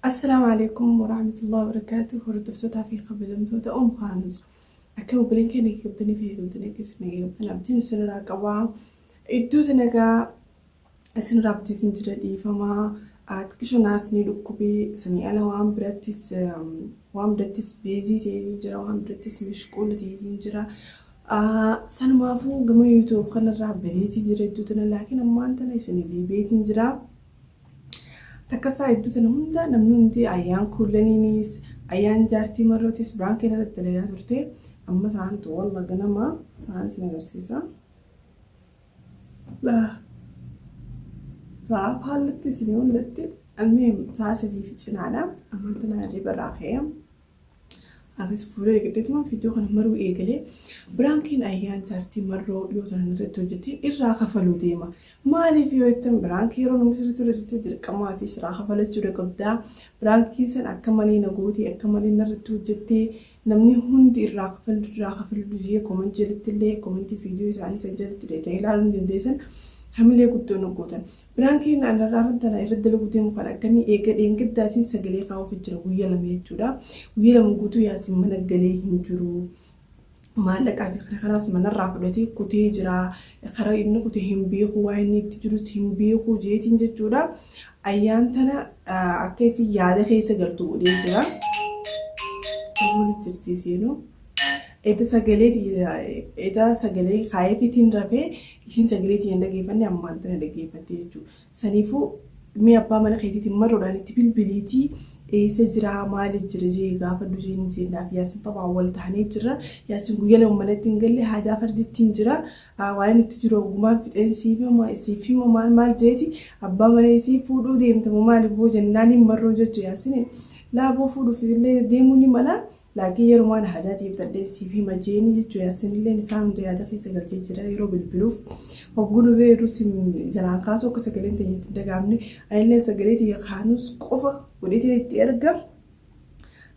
Assalaamu Aleeykum Warahmatullahi Wabarakaatuh Hordoftootaa fi kabajamtoota Umm Kaanus Akkam obboleen keenya qabdanii fi qabdanii akka isin qabdan abdiin isinirraa qaba. Iddoo sana egaa isinirraa abdiitiin jira dhiifamaa. Xiqqisho naas ni dhukkubee sanii ala waan birattis waan birattis beezii ta'ee jira waan birattis mishquula ta'ee jira. Sanumaafuu gama YouTube kanarraa badeetiin jira iddoo tana laakiin ammaan tana isinii deebi'eetiin jira. Takkaffaa hedduu tana hunda namni hundi ayyaan kuullaniinis ayyaan jaartii marrootis biraan keenya irratti dalagaa turte amma isaantu walla ganama isaan isin agarsiisa. Sa'a faallatti isin mul'atti almuhim sa'a sadii fi cinaadha ammaan tana hirriba irraa ka'ee. Akkas fuula dhiqadheetuma viidiyoo kana maruu eegalee biraankiin ayyaan jaartii marroo dhiyoo tana irratti hojjetteen irraa kafaluu deema. Maaliif yoo jettan biraankii yeroo namni sirriitti hojjette dirqama ati irraa kafalachuudha qabdaa. Biraankii san akka malee na gootee akka malee narratti hojjettee namni hundi irraa kafaluu irraa kafaluu jee komentii jalatti illee komentii viidiyoo isaanii san jalatti dheetanii ilaaluu ni dandeessan. Hamilee guddoo nu gootan. Piraankiin an har'aan tana irra dalaguu deemu kan akkamii eega dheengaddaatiin sagalee kaa'uuf jira guyya lama jechuudha. Guyya lama guutuu yaasin mana galee hin jiru. Maallaqaa fi kana kanaas manarraa fudhatee kutee jira. Karaa inni kute hin beeku waa inni itti jirus hin beeku jeetiin jechuudha. Ayyaan tana akka isin yaada keessa galtu godhee jira. Ta'uu jirti seenuu. Eda sagalee eda sagalee kaayeefiitiin rafee isiin sagalee tiyya hin dhageeffanne ammaan tana dhageeffatte jechuudha. Saniifuu mee abbaa mana keetiitiin marroodhaan itti bilbiliitii eessa jiraa maali jira jee gaafadhu jeen jennaaf yaasin taphaan wal taanee jira. Yaasin guyya lama manatti hin galle haajaa fardittiin jira. Waan inni itti jiru ogumaan fixeen siif hima siif hima maal maal jeeti abbaa mana isii fuudhuu deemta moo maali boo jennaan hin marroo jechu yaasin laaboo fuudhuuf illee deemuu ni mala. Laakiin yerumaan hajaa deebitadhee siif hima jeeni jechuu Yaasinilleen isaan hunda yaada keessa galchee jira yeroo bilbiluuf hogguu nu beeru sim jalaan kaasuu akka sagaleen teenya itti hin dhaga'amne anilleen sagalee tiyya kaanus qofa godheetiin itti erga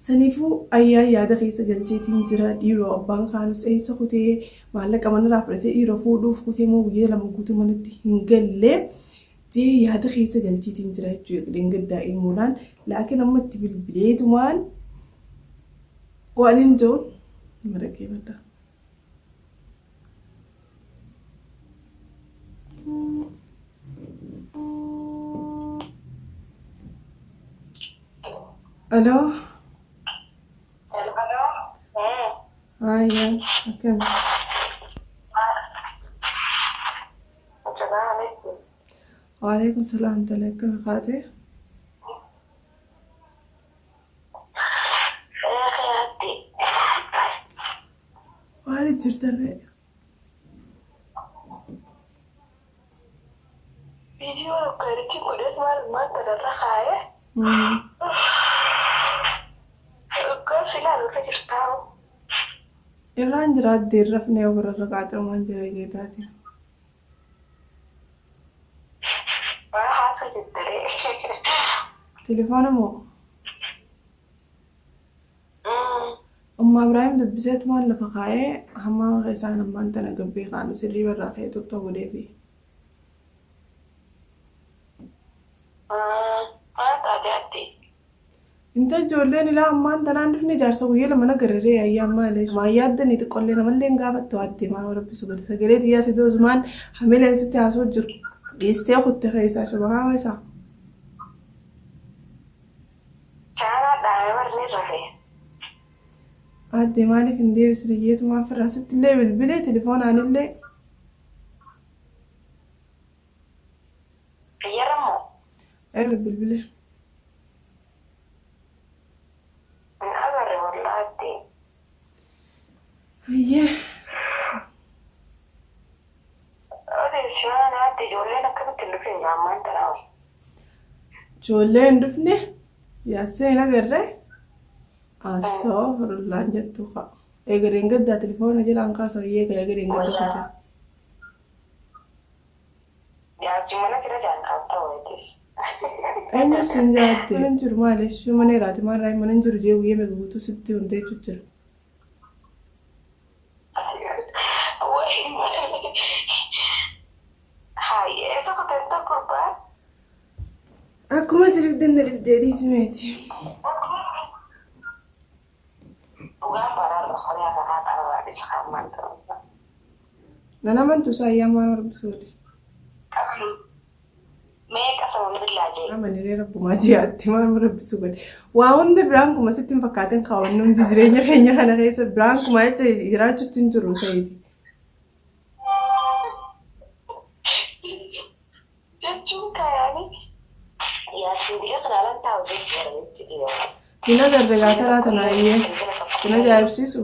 saniifuu ayyaan yaada keessa galcheetiin jira dhiiroo abbaan kaanus eessa kutee maallaqa manarraa fudhatee dhiiroo fuudhuuf kutee moo guyyaa lama guutuu manatti hin galle jee yaada keessa galcheetiin jira jechuudha dheengaddaa ilmoodhaan laakiin amma itti bilbileetumaan waan hin jiru nama dhaggeeffadha. Aloo. Haayyaa akkam. Waalaikum salaam tale akkam kaatee. Maali jirtan ree? Viidiyoo tokko editii godheet maal maal tanarra kaa'ee Dhugaa si ilaalu irra jirtaa hoo? Irraan jira addee hin rafne yoo birarra qaaxirumaan jira egeetaati. Waa haasoo jettaree. Telefoona moo? Umma Ibrahim dubbiseetumaan lafa kaa'ee hammaama keessaan ammaan tana gabbee kaanu sirrii barraa ka'ee xuxxoo godheefi. Maal taate atti? Inta ijoolleen ilaa ammaan tanaan dhufne jaarsa guyya lama na gararee ayyaan maali maa yaaddanii xiqqollee namallee hin gaafattu addee maa rabbi sugale sagalee tiyyaa si doozumaan hamileen sitti haasoo jiru dhiistee kutte keessaa shabakaa keessaa. Chaanaa dhaame bar ni rafe. Aadde maaliif hin deebisne jeetumaan firraa sittillee bilbilee telefoonaan-illee. Kiyyarra moo? Erga bilbilee. Hin agarre wallahi. Hayyee. Odeessi maal haatti ijoolleen akkamitti hin dhufin ammaan tanaa wayi. Ijoollee hin dhufne yaassee hin agarre astoofirullaah jettu kaa. Egereen gaddaa telefoona jalaan kaasu hayyee gaa egereen gadda kute. Yaasiin mana jira jaan kaattaa wayitis. Eenyu siin jaatte? Mana hin jiru maali? Ishee mana iraati maal raayii mana hin jiru jee guyyee meeqa guutuu sitti hundee jechuu jira. Hayi eessa kuteen gurbaan? Akkuma si dhibden na dhibdee dhiisimeeti. Dhugaan baanaa arrabsanii haasa'aa xarraa dhisa ammaan tana. Nan amantu isaa ayyaa maal arrabsuudha. Mee qasaman billaa jee. Amaniree rabbumaa ji'aatti maal rabbisu godhe. Waa hunda biraan kuma sitti hin fakkaatin kaawwanni hundi jireenya keenya kana keessa biraan kuma jecha jiraachuutti hin jiru sayiti. Jechuun kayaani yaasiin biyya kana alan taa'u jechuudha jechi jira. Hin agarre gaa taraa tanaa iyyee. Sin ajaa'ibsiisu.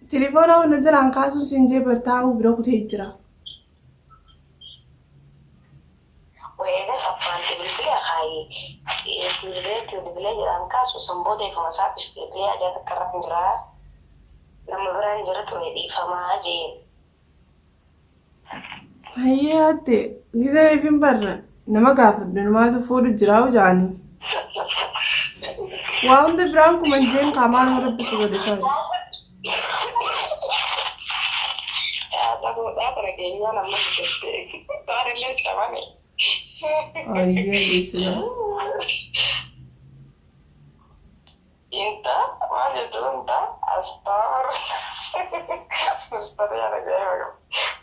Tilifoona hunda jalaan kaasuun siin jee bar taa'uu bira kutee jira. Wa'eega sappaanti bilbilee kaayi itti bilbilee itti bilbilee jedhaan kaasu san booda ifuma isaatiif bilbilee ajaa takka irraan jiraa nama biraan jira ture dhiifamaa jeen. Hayyee hatte gizee ifin barra nama gaafadhu numaatu fuudhu jiraa jaanii. Waa hunda biraan kuman jeen kaa maaluma rabbi si godhe isaati. Safuudhaa kana keenyaa nama jettee taanillee cabane. Ayyee dhiisina. Inta maal jettu sun ta'a astaafur mustariyaa ajaa'iba qaba.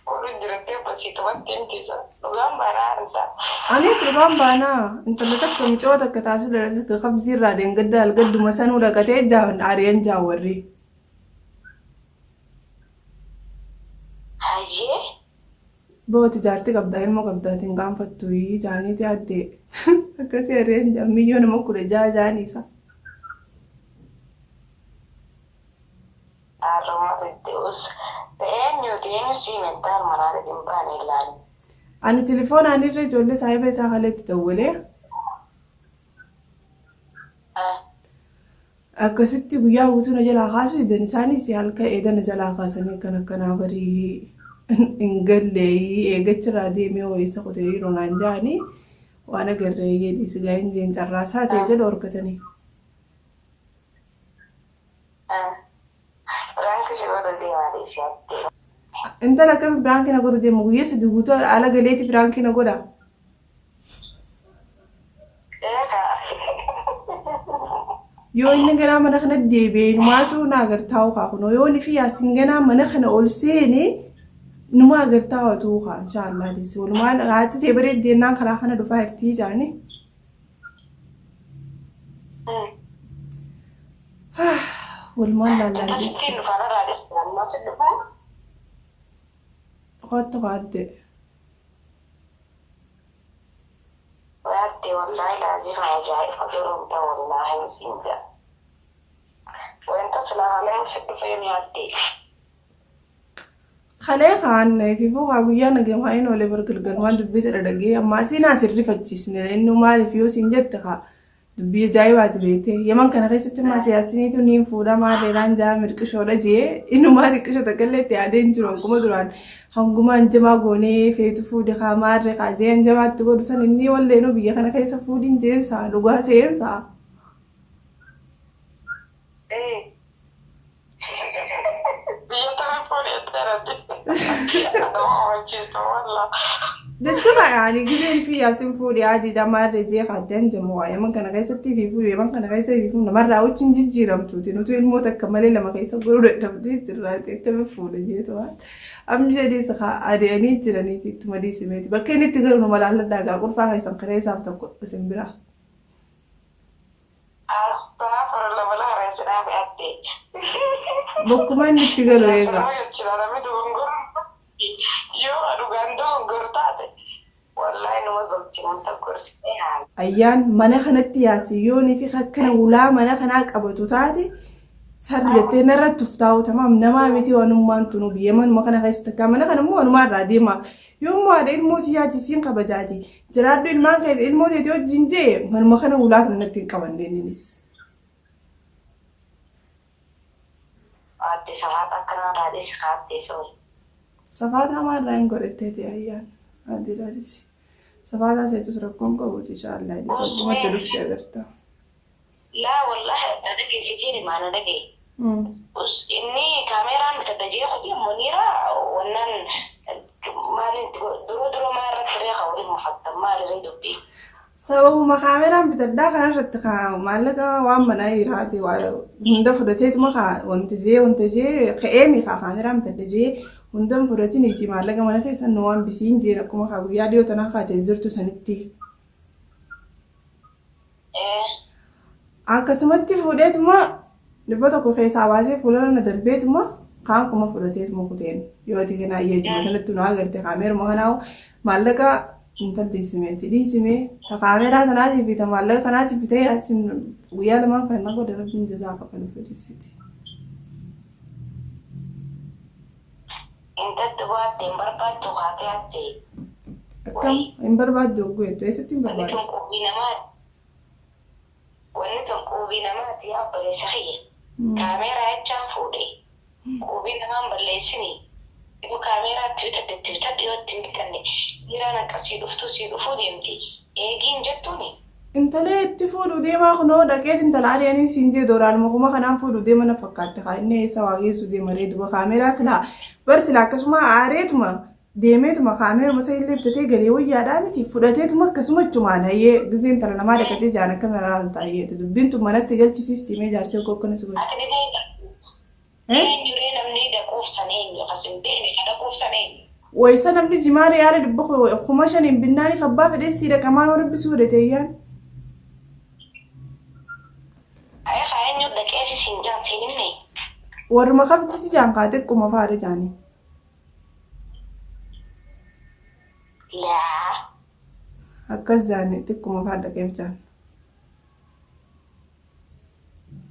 Fuudhuun jirattee basiitumatti himtisa. Dhugaan baanaa inta. Anis dhugaan baanaa intala takka mucoo takka taasisa dhalate takka kabzii irraa deengadda algadduma sanuu dhaqatee jaan ari'an jaa warri. Hayyee. Booti jaartii qabdaa ilmoo qabdaatiin hin gaanfattu jaaniiti addee akkasii ari'an jaa miyyoo nama 16 jaanii isa. Har'uma fidde us. Eenyuti eenyu sii mentaa manaa gadi hin baane ilaali. Ani telefoonaan irra ijoollee saahiba isaa kaleetti dawwalee akkasitti guyyaa guutuu na jalaa kaasuu didan isaanis halka eeda na jalaa kaasanii akkan akkanaa barii hin galle eegachirraa deemee hoo eessa kutee yeroo naan ja'anii waan agarree jedhi sigaa hin jeen carraa isaa ta'e jedhu horkatanii. Prank si godhu deemaa dhiisi hattee. Intala akkami prank na godhu deema guyyaa 3 guutuu ala galeeti prank na godha. Eegaa. Yoo inni ganaa mana kana deebi'e inumaatu na agartaa kaa kunoo yoo inni fi yaasin ganaa mana kana ol seene numa agartaa otuu kaa inshaallah disi walumaan haati tee bareeddee karaa kana dhufaa jirtii jaani. Walumaan laallaan Inta deessu. sittiin dhufaan irraa dhiste ammaa si dhufuu. Kottu kaadde. Wayaatti wallaahi laazima ajaa'iba garuu inta wallaahi siin jedha. Wanta silaa halee si dhufee mi'aatte. Kalee kaan fi kaa guyyaa nagamaa inni olee bar galgalumaan dubbii tana dhagee ammaa siin as hin rifachiisne inni maaliif yoo siin jette kaa dubbii ajaa'ibaati beekte yaman kana keessatti immoo siyaasiniitu niin fuudha maarreedhaan jaa mirqishoodha jee innumaa xiqqisho takka illee itti yaadee hin jiru hanguma duraan hanguma hanjamaa goonee feetu fuudhe kaa maarree kaa jee hanjamaatti godhu san inni walleenuu biyya kana keessa fuudhin jeensaa dhugaa seensaa. Ee. Biyya tamii fuudhee dheerate. Nama oolchiista wallaa. Jechuudha yaani gizeen fi yaasin fuudhee adiidha maarree jee kaattee hanjamu waa yaman kana keessatti fi fuudhee yaman kana keessa fi fuudhee namarraa wajjin jijjiiramtuuti nutu ilmoo takka malee lama keessa godhuu dadhabdee jirraati akkami fuudhe jeetu waan amma jedhiis haa adeemanii jiraniiti ittuma dhiisimeeti bakka inni itti galu nama laalladhaa gaa qulfaa keessan karee isaaf tokko isin biraa. Astagfirullah balaa reessinaa fe'atte. Bakkuma inni itti galu eegaa. Nama jechuu namni dogongoru yoo dhugaan dogongoru taate wallahi nama galchi wanta gorsitee haa. Ayyaan mana kanatti yaasiyyoonii fi akkana ulaa mana kanaa qabatu taate sarri jettee narra tuftaa'u tamaam namaa miti wanummaan tunu biyya manuma kana keessa takkaa mana kana immoo wanumaa irraa deema. Yommuu haadha ilmoo tiyyaati siin kabajaati jiraadhu ilmaan kee ilmoo teetii wajjin jee manuma kana ulaa tana natti hin qabanne inninis. Aadde safaata akkanaa raadhisi kaattee soori. Safaata hamaa irraa hin godhatteeti ayyaan adii raadhisi. Safaataa seetus rakkoon qabuuti inshaallah idis waggumatti dhufte agarta. Laa wallahi na dhagee si jedhe maa na dhagee. Us inni kaameeraan bitadha jee kutee Muniira wannaan maalin itti godhu duroo duroo maa irratti ree ka waliin mufattan maali ree dubbii. Sababuma kaameraan bitadhaa kana irratti ka maallaqa waan manaa jiraate waa hunda fudhateetuma ka wanta jee wanta jee ka'eemi ka kaameraan bitadha jee hunda hin fudhatiniiti maallaqa mana keessa nu waan bisiin jeen akkuma ka guyyaa dhiyoo tanaa kaatee jirtu sanitti. Akkasumatti fuudheetuma 100 keessaa baasee fuularra na darbeetuma kaan kuma fudhateetuma kuteen. Yoo ati kanaa iyyeetuma tanattu na agarte kaameeruma kanaa maallaqa intal dhiisimeeti dhiisimee ta kaameeraa tanaatii fi ta maallaqa kanaatii fi ta'e asin guyyaa lamaan kana na godhe rabbiin jazaa kafalu fedhisiiti. Intalti bu'aatte hin barbaaddu kaatee hatte. Akkam hin barbaaddu hogguu jettu eessatti hin Wanni barbaaddu? tun quubii namaati. Wanni tun quubii namaati yaa obboleessa kiyya. Kaameeraa jechaan fuudhe. Quubii namaa hin balleessini. Yoo kaameeraa itti bitadhe itti bitadhu yoo itti hin bitanne dhiiraan akka sii dhuftuu sii dhufuu deemti. Eegii hin jettuuni? Intalee itti fuudhu deemaa kunoo dhaqeet intala ari'aniin siin jee dooraaluma kuma kanaan fuudhu deema na fakkaatte kaa inni eessa waa geessu deema ree duba kaameeraa silaa bar silaa akkasuma aareetuma deemeetuma kaameeruma isa illee bitatee galee wayyaadhaa miti fudhateetuma akkasuma achumaan hayyee gizee intala namaa dhaqatee jaan akka maraal taa'eetu dubbiin tun mana si galchisiisti mee jaarsee oggoo akkana si godhe. Ati ni beekta. Eenyu ree namni dhaquuf san eenyu ka sin beekne ka dhaquuf san eenyu. Waysa namni jimaa riyaala 5,000n binnaaniif abbaa fedheen sii dhaqa maal rabbi si godhe teeyyaan. Ayi kaa eenyu dhaqeefi siin jaan siin himne. Warruma kabjiti jaan kaa xiqquma faadha jaanii. Laa. Akkas jaani xiqquma faa dhaqeef jaan.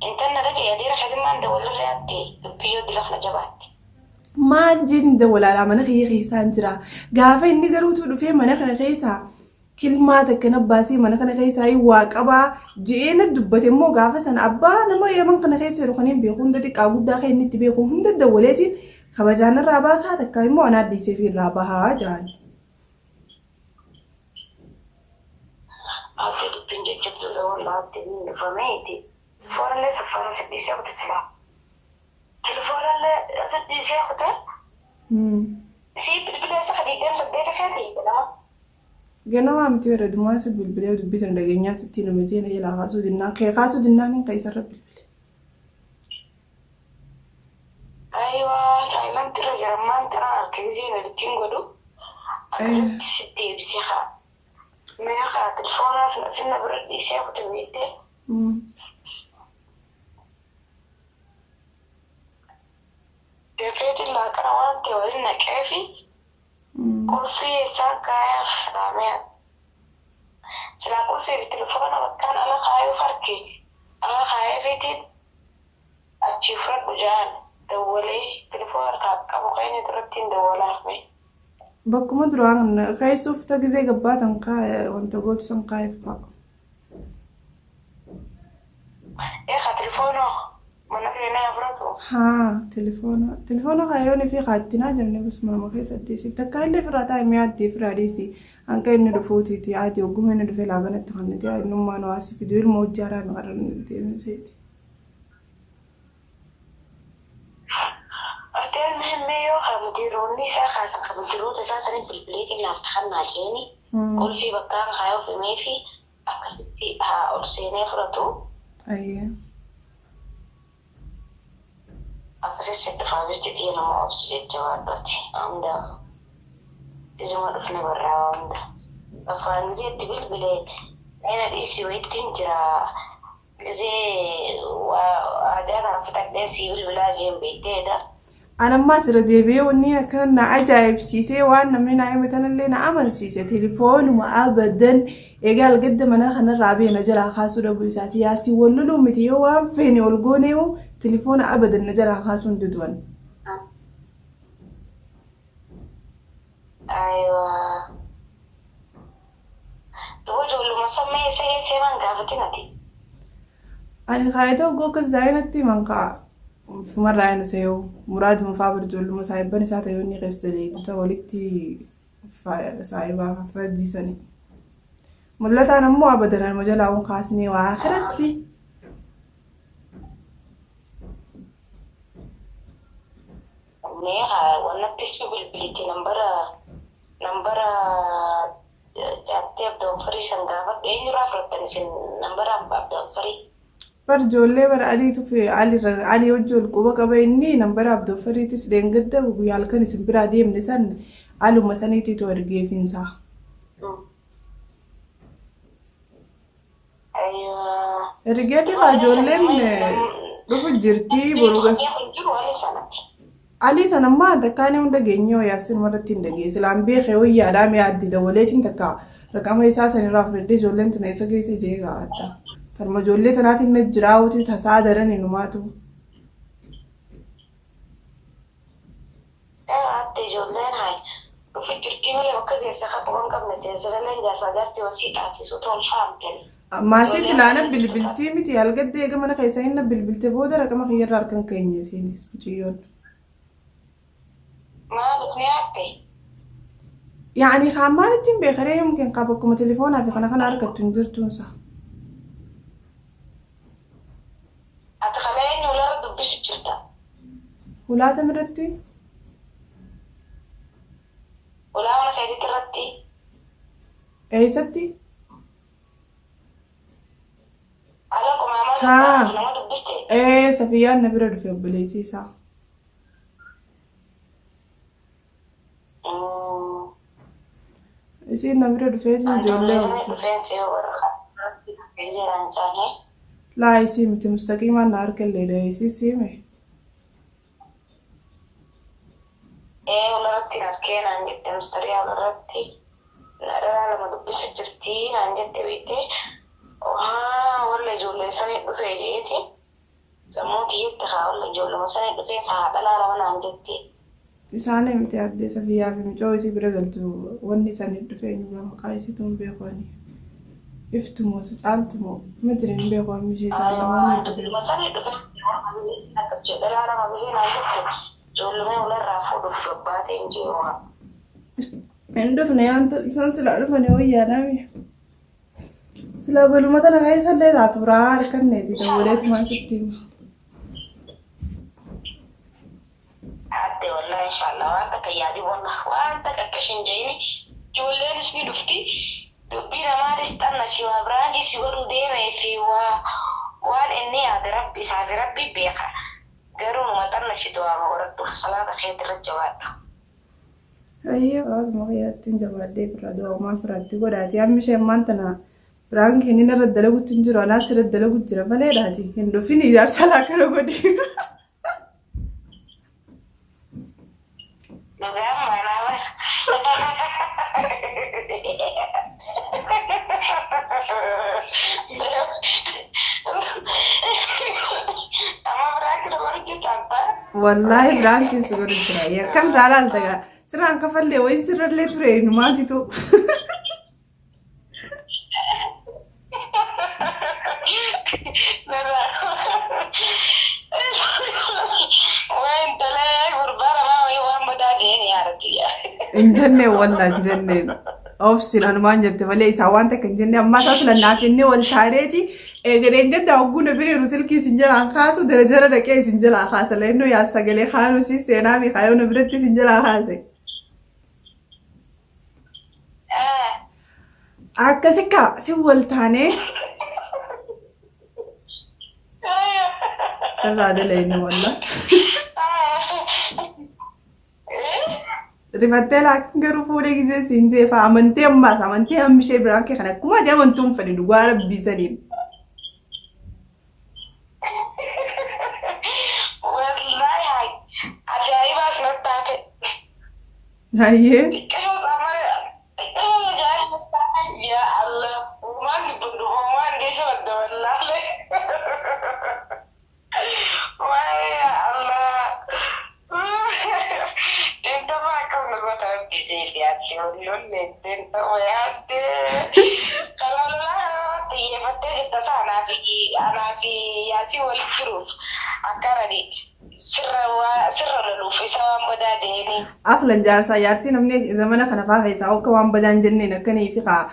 Intanna dhaqe adeera keetimmaan dawalirree hatte dubbii yoo dila kana jabaatte. Maal jeetiin dawwalaalaa mana kiyya keessaan jira. Gaafa inni garuutuu dhufee mana kana keessaa kilmaa takka na baasee mana kana keessaa waa qabaa je'ee na dubbate immoo gaafa sana abbaa nama yaman kana keessa jiru kan hin beeku hunda xiqqaa guddaa kan inni itti beeku hunda dawwaleetiin kabajaan irraa baasaa takka immoo anaa dhiisee fi irraa bahaa ja'an. Ati dubbiin jajjabduudha wallah ati hin dhufameeti. Telefoonallee saffaana si dhiisee kute silaa. Telefoonallee si dhiisee kute. Sii bilbilee isa ka 28 keeti ganama. Ganamaa miti warra dumaa si bilbilee dubbii tana dhageenyaa sitti nama jee na jalaa kaasuu dinnaan kee kaasuu dinnaan hin keessa irra bilbile. Ayiwa silent irra jira ammaan tana harka giseen walittiin godhu akkasitti si deebise kaa. Mee kaa telefoonaa sana sinna bira dhiisee kute beektee. Dafeetiin laaqana waan ta'e waliin naqeefi qulfii eessaan kaayaaf saamee silaa qulfii fi telefoona bakkaan ala kaayuuf harki ala kaayeefiitiin Achii fudhadhu ja'an dawwalee telefoona harkaa qabu keenyatu irrattiin dawwalaaf mee. Bakkuma duraan keessa uffata gizee gabbaatan wanta gootu san kaayif kaa. Ee ka telefoona mana seenee haa fudhatu. Haa telefoona telefoona kaayoon fi kaattinaa jenne bas manuma keessa dhiisi takkaa illee firraa taa'e mi'aa itti firraa dhiisi hanga inni dhufuutiiti haati hogguma inni dhufe laaganatti kanniti innummaan waa si fidu ilma hojii haaraa nu har'a deemseeti. Ati almuhim yoo ka mudiroonni isaa kaasan ka mudiroota isaa sanin bilbileetiin naaf takannaa jeeni qulfii bakkaan kaayuuf himeefi akkasitti haa ol seenee fudhatu. Ayyee. Akkasi si dhufaa jirti tiyya nama obsi jajjabaadhu ati hunda isuma dhufne barraa waa hunda. Saffaan gizee itti bilbile mee na dhiisi wayittiin jira Gizee waa haajaa tana fixadhee sii bilbilaa jeen beektee eda. An ammaas irra deebi'ee wanni akkana na ajaa'ibsiisee waan namni naa hime tanallee na amansiise telefoonuma abadan egaa algadda mana kanarraa bee na jalaa kaasuu dhabuu isaati yaasiin wal loluu miti yoo waan feene ol gooneewu telefoona abadan na jalaa kaasuu hin diduan. Ayiwaa. Duba ijoolluma san mee eessa geessee maan gaafatin ati? Ani kaayitoo oguu akkas zaa'ee natti himan kaa ufumarraa enu ta'eewu muraaduma faa bar ijoolluma saahibban isaa ta'e inni keessa daleeydu ta walitti saahibaa faffadiisani. Mul'ataan ammoo abadan anuma jalaa hun kaasnee waa akhiratti. Mee haa wannattis bilbiliti nambara nambara jaartii Abdoonfarii san gaafadhu eenyurraa fudhattan isin nambara Abdoonfarii? Bar ijoollee bara Aliitu fi Ali Ali wajji wal quba qaba inni nambara Abdoonfariitis dheengadda guyyaa halkan isin biraa deemne san Aluma saniitiitu ergeefinsa. Ayyoo. Ergeefi haa ijoolleen dhufu jirti boru Beeku hin jiru Ali sanatti. Alii sana ammaa takkaanii hunda geenyee wayyaa irratti hin dhagee silaan beekee wayyaadhaa mi'a addi dawaleetiin takka raqama isaa sanirraa fudhadhee ijoolleen tun eessa geesse jee gaafadha. Tanuma ijoollee tanaatiin na jiraawuti tasaa daran hinumaatu. Atti ijoolleen hayi dhufu jirtii malee bakka keessa akka quban qabne teessifaleen jaarsaa jaartii wasii taatisu tolfaamten. Maasii silaana bilbiltii miti halgadde eega mana keessa inni bilbilte booda raqama kiyyarraa harkan keenya isiinis mucayyoon. Maaliif ni aatte? Yaani kaan maalittiin beekaree yomkin qaba akkuma telefoonaa fi kana kana argattu hin jirtuunsa. Ati kana eenyu ularra dubbisu jirta? Hulaata irratti Ulaa mana keetitti irratti eessatti? ala qomaamaa Haa. dubbaasuuf nama dubbisteeti. Ee Safiyyaan na bira dhufe obboleessi isaa. Isiin na bira dhufeetiin ijoollee Ijoollee sanii wajjin. dhufeen si yoo warra jeeraan caanee. Laa isii miti mustaqiimaan na harka illee dha'e isii siime. Ee ularratti harkee naan jette mustariyaa ularratti dhalaa lama dubbisu jirti naan jette beektee haa walla ijoollee sanii dhufee jeeti sammuu tiyyatti haa walla ijoolluma sanii dhufee haa dhalaa lama naan jette. Isaan miti addee Safiyyaa fi mucoo isii bira galtu wanni isaaniif dhufee eenyu maqaa isiitu hin beeku ani. Iftumoo isa caaltumoo miti hin beeku amma ishee isaan lamaan hin beeku. Ijoolluma sanii dhufee akkas jedhe dhalaa lama gisee naan jette ijoollumee ularraa fuudhuuf gabbaateen jiru. Hin dhufne yaanta isaan silaa dhufanii wayyaadhaami. Silaa baluma tana keessa illee taatu biraa harkanneeti dawwaleetumaan sitti hima. Adde wallahi inshallah waan takka yaadi wallah waan takka akka ishin jeeni ijoolleenis ni dhufti dubbii namaatis xanna si waa biraanki si godhuu deemee fi waa waan inni yaade rabbi isaa fi rabbi beeka garuu numa xanna si du'aama godhadhu salaata keetti irra jabaadhu. Ayyee salaatuma kiyyaattiin jabaadhee firraa du'aamaan firaatti godhaati. Amma ishee ammaan tana biraanki inni irra dalagutti hin jiru anaas irra dalagu jira maleedhaati. Hin dhufin ijaarsa laakana godhi. Dhugaan manaa Amma biraanki nama hojjetan ta'a. Wallaahi biraankiin si godhu jira. Akkam irraa laalta gaa. Sirraan kafallee wayii sirrallee ture numaatitu. Hin jenneen wallaa hin jenneen. Obsin anumaan jette malee isaa waan takka hin jenne ammaa isaa filannaaf inni wal taaneeti. Eegaleen gadda hogguu na bira jiru silkii isin jalaan kaasu darajara dhaqee isin jalaa kaasa. Leennoo yaa sagalee kaanuu si seenaa mi kaayoo na biratti isin jalaa kaase. Akkasi kaa si wal taanee sirraa dalayne walla. Rifattee laakiin garuu fuudhee gisee siin jeefaa amantee ammaas amantee hammi ishee biraan kee kan akkuma ati amantuun fedhe dhugaa rabbii saniin. Wallaahi ajaa'ibaas natti taate. Hayyee. Xiqqashoo saamale xiqqashoo ajaa'iba natti taate yaa Allah uumaan dubbadhu uumaan dhiisuu adda wallaahi. Waa'ee yaa Allah. Intama akkas nu goota rabbi seeti ati wallolle ittiin ta'u yaadde. Karaa lolaa kanarratti xiyyeeffattee jirta isaa anaa fi anaa fi yaasii walitti firuuf akkanani sirra waa sirra loluuf isa waan badaa jeeni. Aslan jaarsaa jaartii namni zamana kana faa keessaa akka waan badaan jenneen akkanii fi kaa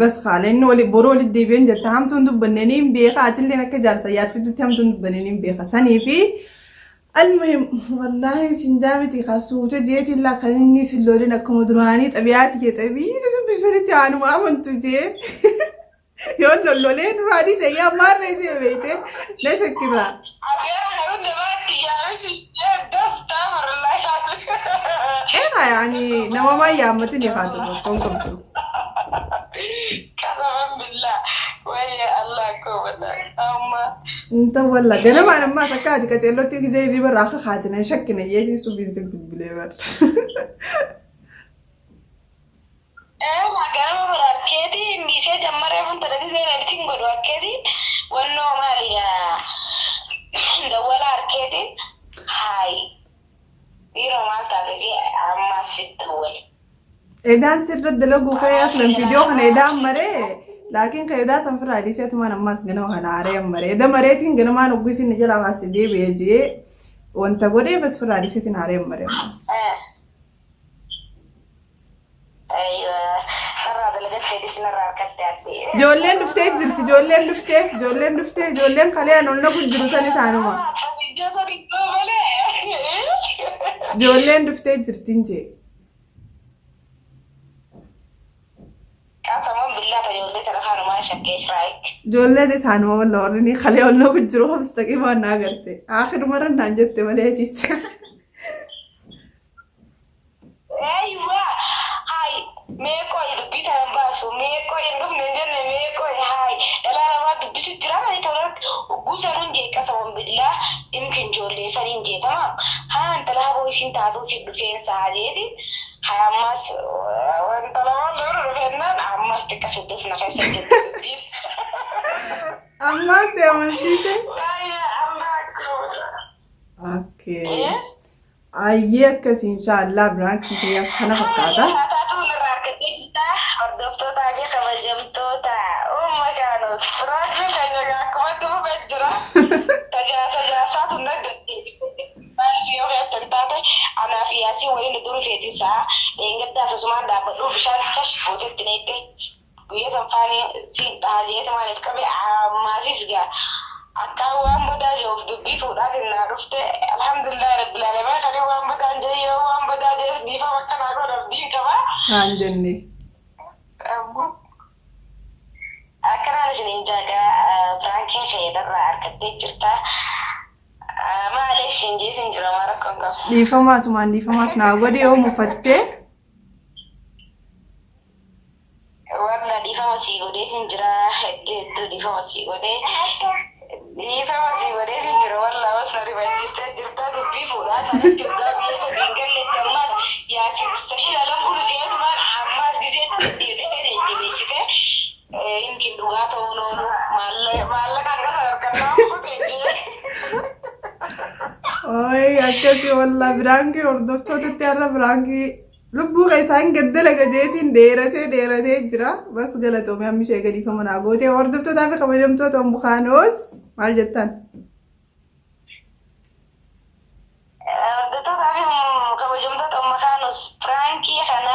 bas kaa inni wali boroo walitti deebi'een jetta hamtuun dubbanne niin beeka atilleen akka jaarsa jaartitutti hamtuun dubbanne niin beeka sanii fi Almuhim wallaahi sin jaamiti kaa suuta jeetiin laa kan inni sin lolin akkuma duraanii xabiyaati kee xabiisu dubbisanitti haanuma amantu jee. Yoon lollolee duraanii seeyyaa maarree si beeyte na shakkisa. Eegaa yaani nama maa yaammatin haa ta'u rakkoon qabdu. Inta walla ganamaan ammaas akka ati qaceellotti gisee hirriba irraa akka kaate nan shakkine jeetiin subiin sin bilbilee bar. Eegaa ganama bara harkeeti miisee jammaree fun tana giseen editing godhu harkeeti wannoo maali dawwala harkeetiin haayi dhiiroo maal taate jee ammaas sitti dawwale. Edaan sirra dalaguu ka'ee aslan viidiyoo kana edaan maree laakiin ka edaa san firraa dhiisee tumaan ammaas ganama kana aaree maree eda mareetiin ganamaan ogguu isin jalaa kaasee deebi'ee jee wanta godhee bas firraa dhiiseetiin aaree maree ammaas. Ijoolleen dhuftee jirti ijoolleen dhuftee ijoolleen dhuftee ijoolleen kalee an ol nagu jiru san isaanuma. Ijoolleen dhuftee jirti hin jee. Ijoolleen isaanuma walla warri ni kalee ol nagu jiru hamstaqimaan na agarte. Akhiruma naan jette malee tiisa. Eeywa haay mee qoy dubbii tana hin baasu mee qoy hin dhufne hin jenne mee qoy haay dhalaa namaa dubbisu jira mani tanatti ugguu sanuun jee qasaman billaah imkin joollee saniin jee tamaam haa intala haboo isiin taatuufi dhufeen saha jeeti haa ammaas intala waan lubru dhufennaan ammaas xiqqa sidduf na keessa jirti dubbiin. Ammaas si amansiise. Waayee Allah Okay. Ayyee akkasi inshaallah biraankii kiyyaas kana fakkaata. Haataatu irraa argattee jirta hordoftootaa fi kabajamtoota umma kaanus biraankiin keenya egaa akkuma itti fufee jira. Tajaajilasaatu na maaliif yoo keettan taate anaa fi yaasiin waliin duri feetisaa dheengaddaas asumaan dhaabbadhu bishaan chash gootetti neette Guyya san faani siin dhaha jeete maaliif qabe ammaasis gaa akkaan waan badaa je'uuf dubbii fuudhaatiin naa dhufte alhamdulillahi rabbil aalamiin kani waan badaa hin je'in yoo waan badaa je'es dhiifama akka naa godhu abdiin qaba. Haan jenne. Akkanaan isiniin ja'a gaa piraankiin kee narraa argattee jirta. Maaleesh siin jeetiin jira maa rakkoon qabu. Dhiifama asumaan dhiifamaas naa godhi yoo mufattee. Walla dhiifama sii godheetiin jira hedduu hedduu dhiifama sii godhee dhiifama sii godheetiin jira walla os na rifachiistee jirta dubbii fuudhaa sanatti waggaa biyya sadii hin galletti ammaas yaasii mustahiila lam bulu jeetumaan ammaas gizeetti deebistee jajjabeessite yimkin dhugaa ta'uun oolu maallaqaan qasa harkannaa kutee jee. Oyi akkasii walla biraankii hordoftootatti har'a biraankii Lubbuu keessaa hin gaddalaga jeetiin dheeratee dheeratee jira. Bas galatoomee amma ishee gadiifama naa gootee hordoftootaa fi kabajamtoota Ummu Kaanoos maal jettan? Hordoftootaa fi kabajamtoota Ummu Kaanoos piraankii kana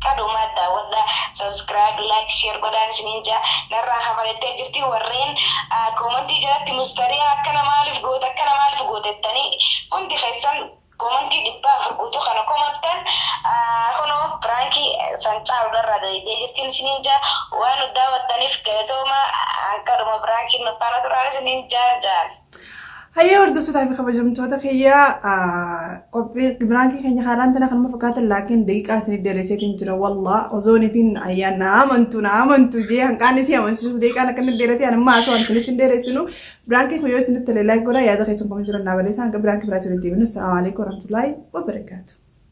kadhumaa daawwadha. Subscribe, like, share godhaan isiniin jaa. Narraa kafalettee jirti warreen koomantii jalatti mustariyaa akkana maaliif goote akkana maaliif gootettanii hundi keessan Komantii 400 guutuu kana komattan kunoo piraankii san caalu narraa dalaydee jirtiin isiniin jaa waan nu daawwattaniif galatoomaa hanqadhuma piraankiin nu faana turaan isiniin jaan jaan. Hayyee hordoftootaa fi kabajamtoota kiyya qophii biraankii keenya haaraan tana kanuma fakkaatan laakiin daqiiqaa isinif dheeresseetiin jira wallaa osoo nifin ayyaan na amantu na amantu jee hanqaan isii amansiisuuf daqiiqaan akka inni dheeratee an amma haasawaan isinitti hin dheeressinu Biraankii kun yoo isinitti tole like godhaa yaada keessan comment jiran naa barreessaa hanga biraankii biraatti walitti deebinu. Assalamu alaikum warahmatullahi wabarakatuh.